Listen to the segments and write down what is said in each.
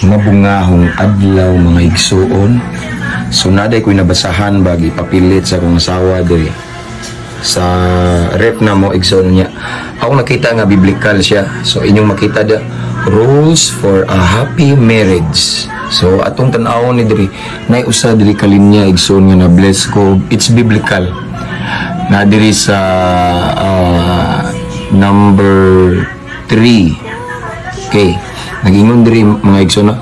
Mabungahong adlaw, mga igsuon. So naday ko'y nabasahan ba, gipapilit sa akong asawa diri sa ref na mo, igsuon niya. Ako nakita nga biblical siya. So inyong makita da, rules for a happy marriage. So atong tan-awon ni diri, nay usa diri ka linya, igsuon, nga na bless ko. It's biblical. Na diri sa number 3. Okay. Nagingon diri, mga igsoon na,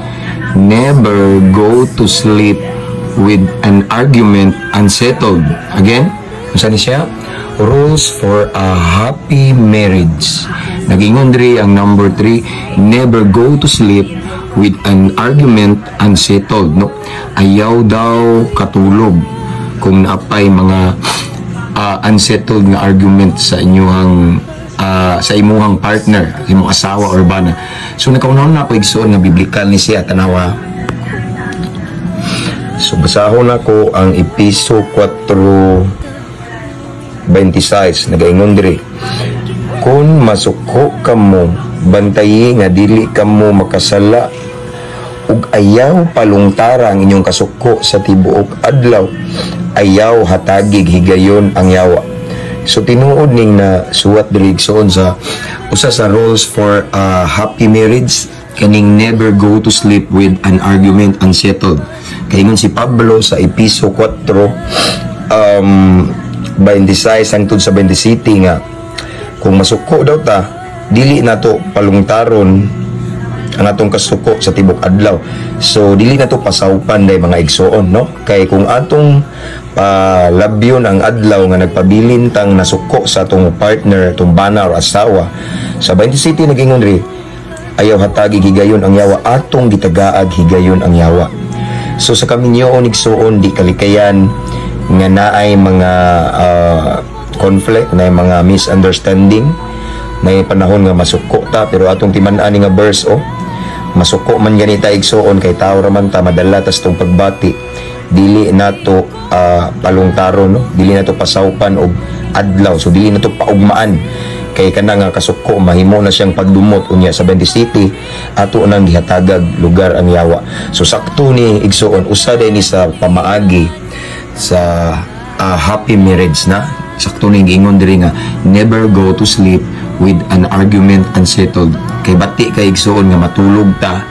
"Never go to sleep with an argument unsettled." Again, unsa ni siya? Rules for a happy marriage. Nagingon diri ang number 3, "Never go to sleep with an argument unsettled," no? Ayaw daw katulog kung naapay mga unsettled nga argument sa inyong sa imuhang partner, imong asawa or bana. So nakaunahon na ako, igsuon, nga biblical ni siya, tanawa. So basahon nako ang Epeso 4:26, nagaingon diri, "Kung masuko kamo, bantayi nga dili kamo makasala ug ayaw palungtara ang inyong kasuko sa tibuok adlaw, ayaw hatagig higayon ang yawa." So tinuod ning na suwat diri, igsoon, sa usa sa rules for a happy marriage, kaning "Never go to sleep with an argument unsettled." Kay ingon si Pablo sa Epeso 4 26 hangtod sa 27 nga kung masuko daw ta, dili nato palungtaron ang atong kasuko sa tibok adlaw. So dili na to pasawpan day, mga igsuon, no? Kay kung atong palabyon ang adlaw nga nagpabilin tang nasuko sa atong partner, atong bana or asawa, sa 27 nagingon diri, "Ayaw hatagi higayon ang yawa," atong gitagaag higayon ang yawa. So sa kaminyoon, igsuon, di kalikayan nga naay mga conflict, naay mga misunderstanding, naay panahon nga masuko ta, pero atong timan-an nga verse, oh, masuko man ganita, igsuon, kay tao ra man ta, madala tas tong pagbati, dili nato palungtaron, no, dili nato pasawpan og adlaw. So dili nato paugmaan kay kana nga kasuko mahimo na siyang pagdumot. Unya sa 27, ato nang gihatagag lugar ang yawa. So sakto ni, igsuon, usa din ni sa pamaagi sa happy marriage na sakto ni giingon diri nga "Never go to sleep with an argument unsettled." Kay bati kay, igsuon, nga matulog ta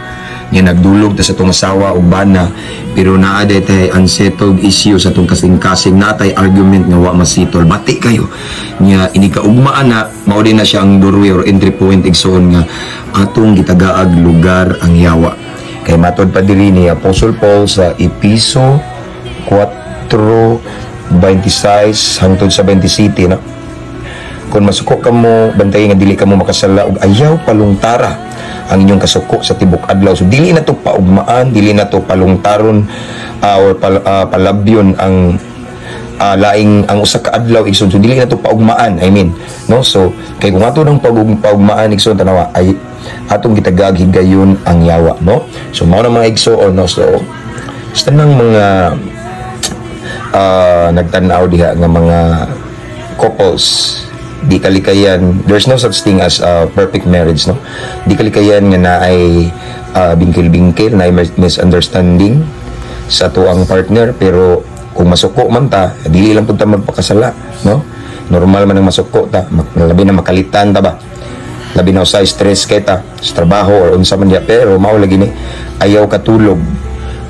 nga nagdulog ta sa atong asawa ug bana, pero naa day tay unsettled issue sa atong kasing-kasing, natay argument nga wa masettle. Bati kayo nya ini kaugmaan na mao din na siya ang doorway or entry point, igsuon, nga atong gitagaag lugar ang yawa. Kay matod pa diri ni Apostle Paul sa Epeso 4:26 hangtod sa 27 na kung masuko kamo, bantay nga dili kamo makasala ug ayaw palungtara ang inyong kasuko sa tibok adlaw. So dili na to paugmaan, dili na to palungtaron or palabyon ang laing ang usa ka adlaw, igsoon. So dili na to paugmaan, I mean, no? So kay kung ato nang paugmaan, igsoon, tanawa, ay atong gitagag higayon ang yawa, no? So mao na, mga igsoon, no? So sa tanang mga nagtan-aw diha nga mga couples, di kalikayan, there's no such thing as a perfect marriage, no? Di kalikayan nga naay bingkil-bingkil, naay misunderstanding sa atuang partner, pero kung masuko man ta, dili lang pud ta magpakasala, no? Normal man ang masuko ta, labi na makalitan ta ba, labi na sa stress kay ta sa trabaho or unsa man diya, pero mao lagi ni, ayaw katulog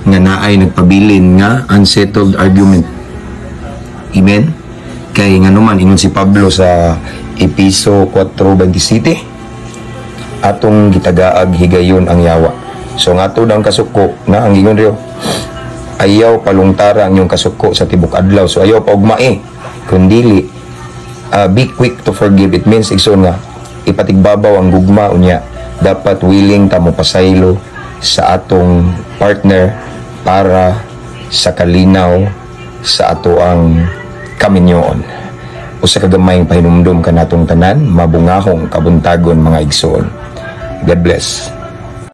nga naay nagpabilin nga unsettled argument. Amen. Kay nga naman ingon si Pablo sa Epeso 4:27, atong gitagaag higayon ang yawa. So nga ato ang kasuko na ang ingon riyo, "Ayaw palungtara ang inyong kasuko sa tibok adlaw." So ayaw paugmae, kundili be quick to forgive. It means, igsoon, nga ipatigbabaw ang gugma. Unya dapat willing ta mo pasaylo sa atong partner para sa kalinaw sa ato ang kaminyoon. Usa ka gamayng pahinumdom kanatong tanan. Mabungahong kabuntagon, mga igsoon. God bless.